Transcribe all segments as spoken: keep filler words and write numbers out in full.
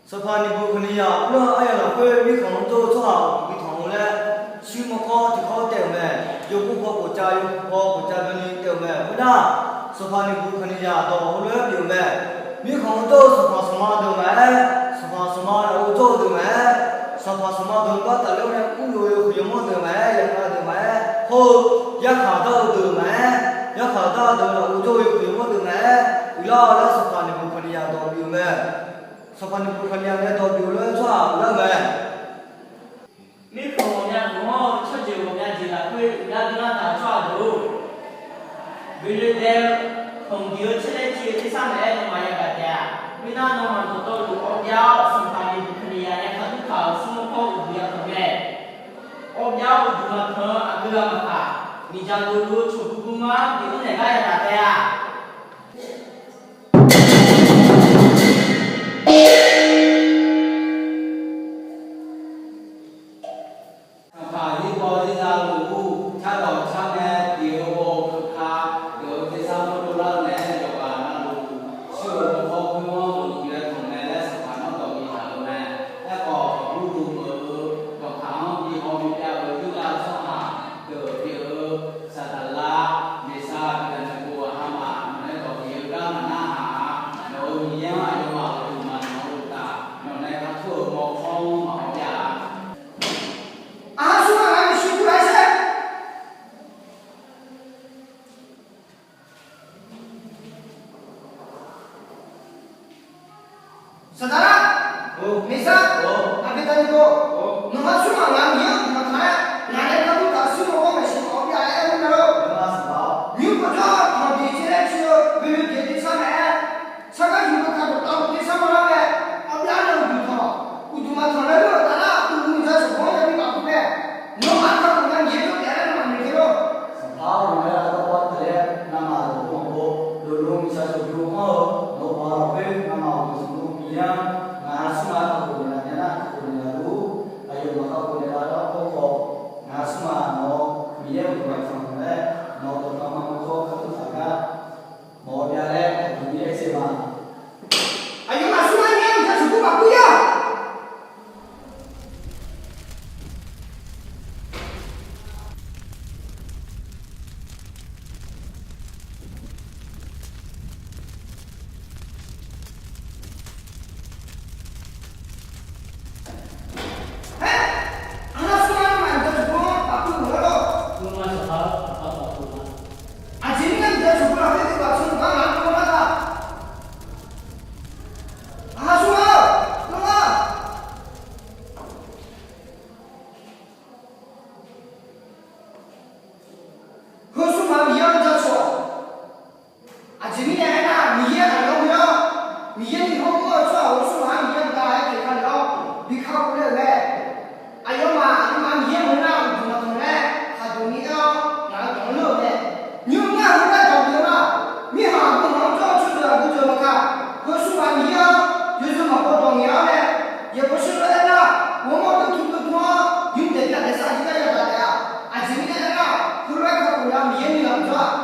Sanqpaq Niqbuqkaqniqyaq uvlanr aryaq lafkhoer mirkhanq-anr jawr-eu tsawrhaq uqduq bi tanq-eu laer, shuir mawrkawr tiqkawr taef-euq mae. Yawgor paw khof cav, yawgor paw khof cav byanni taef-euq mae. Khoernar, Sanqpaq Niqbuqkaqniqyaq dawq heulof-aer pyeuf-eu mae. Mirkhanq-anr jawr-eu sanqpaq sanqma deuq maqaer, sanqpaq sanqma lafov jawr-eu deuq maqaer, sanqpaq sanqma deuq-anr gar tafler-awr nae mrluf-eu yawhuiq yawmanr deuq maqaer, yaqkhav deuq maqaer, hawr-eu yarkhaq dar-eu deuq maqaer, yarkhaq dar-eu deuq lafov jawr-eu yawhuiq yawmanr deuq maqaer, uiqlar-awr laer Sanqpaq Niqbuqkaqniqyaq dawq pyeuf-eu mae. Sanqpaq Niqbuqkaqniqyaq nae dawq pyeuf-eu lof-aer tsawrhaq uvlanr-eu mae. Mirkhanq ghawqmya guq-anr-eu tsawrjeuq ghawqmya jeq lafkhoer uiqlar dmrlar taq-eu tsawrhaq deuq-or, boeloedae-eu khanqdiq-eu caerlaer civ-eu tersar maqaer nawmaf yagaq taef-a. Khoernar, nawmaf dawqtawvluf awbyav-awr, Sanqpaq Niqbuqkaqniqyaq nae khaqdmr taq-euq smrmawr kawr uqduq ya tanq mae. Awbyav-awr uqduq maqtanq-eu aqgeu ghaq maqkaq, miqdzaq dovluf-eu cawqbuv buvma-anr bi mr naeq gar yagaq taef-a. Sanqpaq zir paw zir za luf-ur, cardawq car ngae diq-eu baw-eu keuka, deuq-eu tersar mawrdo lar-eu naeq-aer yawqghaq navluf, shir-euq mawrkawr khoer-anr uqduq ya tanq mae laer Sanqpaq nawr dawq bi taq-euq mae. Aerkhawf, aqbur dov meuq-eu dawqkaq-anr bi haw bi pyav-euq Yurdav-eu tsawrhaq deuq pyeuf-eu, Saqdaqlar, Meqsar, Beqdaqneqbo aqhamaf, nawq nae dawq bif-eu gar maqnarhaq-a. Nawq-euq Miqyaer-anr aqyawfmaf uqduq maqtanq-eu uqtaf, nawq nae kakhof-euq mawrkawr-anr maqhaw jav-a. Aqha smr ghaq ngar maeqshi gur lar-aer shaer. Saqdaqlar, Meqsar, Beqdaqneqbo, nawq-anr smr ghaq ngar Miqyaer-anr uqduq maqtanq-aer, ngaq nae kakhof taf-eu smrmawr kawr maeqshi maqhaw jav-a laer aer-eu mae lor. Nymr pawjawr-awr, khanqdiq caerlaer civ-eu boeloedae tersar maqaer, sargar yuf-eu kaqdawq tavluf tersar mawrlar ngae, awbyav nae uqduq tanq, uqduq maqtanq laer nar-eu tafnar, uqduq miqdzaq shawqbanq-anr yabi maqbur mae. Nawmaf kakhof nya Miqyaer jawr taef-a laer nawmaf noeq te lor. Sanqpaq-or, nawq nae aqdawr baw taqler navmaqzaq dawqtawvluf-anr, dawqluf miqdzaq shawqbyov anr-eu nawq-eu baq lafkhoer navmaqzaq dawqtawvluf Miqyaer-anr ngaq smr ghaq kakhof naeqlaf nya nar kakhof naeqlaf luf-ur. Aqyawfmaf kakhof naeqlaf lar-awr khawf, ngaq smr ghaq nawq-eu Miqyaer uqduq maqtanq laer nawq-eu dawqtawvluf mawrkawr kakhof taf gar mawf-eu byav laer aqdui-aer tsaev ma. Aqyawfmaf smr ghaq Miqyaer uqdzan shawqbur maqbur ya. Heu smr ghaq Miqyaer-anr jaceuq-awq. Aqjeq mirnae aernar, Miqyaer aqyawf-anr ghoe-awr, Miqyaer ni hawr-eu tsawrhaq-euq smr ghaq-anr Miqyaer mqtav-aer taeq ka lef-awr bi kakhof ler-euq mae. Aqyawfmaf aqduimaf Miqyaer maqngeur nar uqduq maqtanq laer khaqduq ni aer-awr ngaq-euq dawq-anr ler-euq mae. Nymr ngar heulof-aer dawq bif-eu ma. Mirkhanq aqgeu hawq-anr jawr-eu tsawrjeuq aqgeu jeuq maqkaq, heu smr ghaq Miqyaer-anr yawzeu maqbaw dawq ngaeq-awr nae, yaeqbawq sheuq lof-aer aernar, ghawrmawr deuq tmr deuq tmr-awr nymr daeq byav daeq sar jir gar yadaq taef-a. Aqjeq mirnae aernar, heulof-aer kakhof nya Miqyaer nuilamq jawr-aq.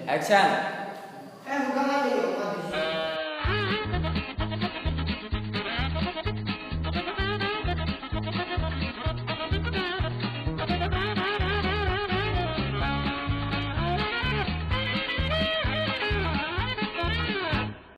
Action.